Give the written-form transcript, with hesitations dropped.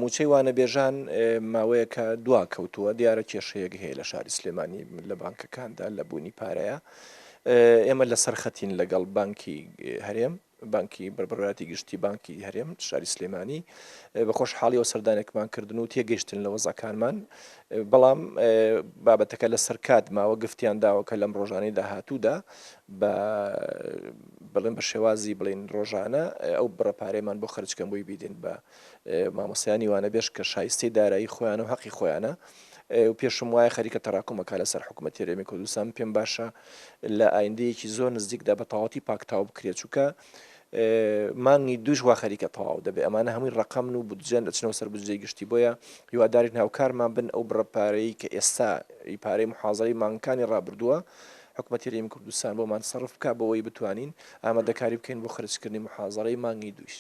مووچەی وانەبێژان ماوەیەکە دوا کەوتووە، دیارە کێشەیەک هەیە لە شاری سلێمانی لە بانکەکاندا لە بوونی پارەیە، ئێمە لەسەر خەتین لەگەڵ بانکی هەرێم، بانکی بەڕێوەبەرایەتی گشتی بانکی هەرێم شاری سلێمانی بە خۆشحاڵیەوە سەردانێکمان کردن و تێگەیشتن لە وەزعەکانمان، بەڵام بابەتەکە لەسەر کات ماوە، گفتیان داوە کە لەم ڕۆژانەی داهاتوودا بە بڵێن بە شێوازی بڵێن ڕۆژانە ئەو بڕە پارەیەمان بۆ خەرج کەن بۆی بیدەین بە مامۆستایانی وانەبێژ کە شایستەی دارایی خۆیانە و هەقی خۆیانە و پێشم وایە خەریکە تەراکوم ئەکا لەسەر حکوومەتی هەرێمی کوردستان پێم باشە لە ئایندەیەکی زۆر نزیکدا بە تەواوەتی پاکتاو بکرێت چونکە مانگی دووش وا خەریکە تەواو دەبێت ئەمانە هەمووی ڕەقەمن و بودجەن دەچنەوە سەر بودجەی گشتی بۆیە هیوادارین هاوکارمان بن ئەو بڕە پارەی کە ئێستا ی پارەی محازەرەی مانگەکانی ڕابردووە حکومەتی هەرێمی کوردستان بۆمان سەرف بکات بۆ ئەوەی بتوانین ئامادەکاری بکەین بۆ خەرجکردنی محازەرەی مانگی دووش.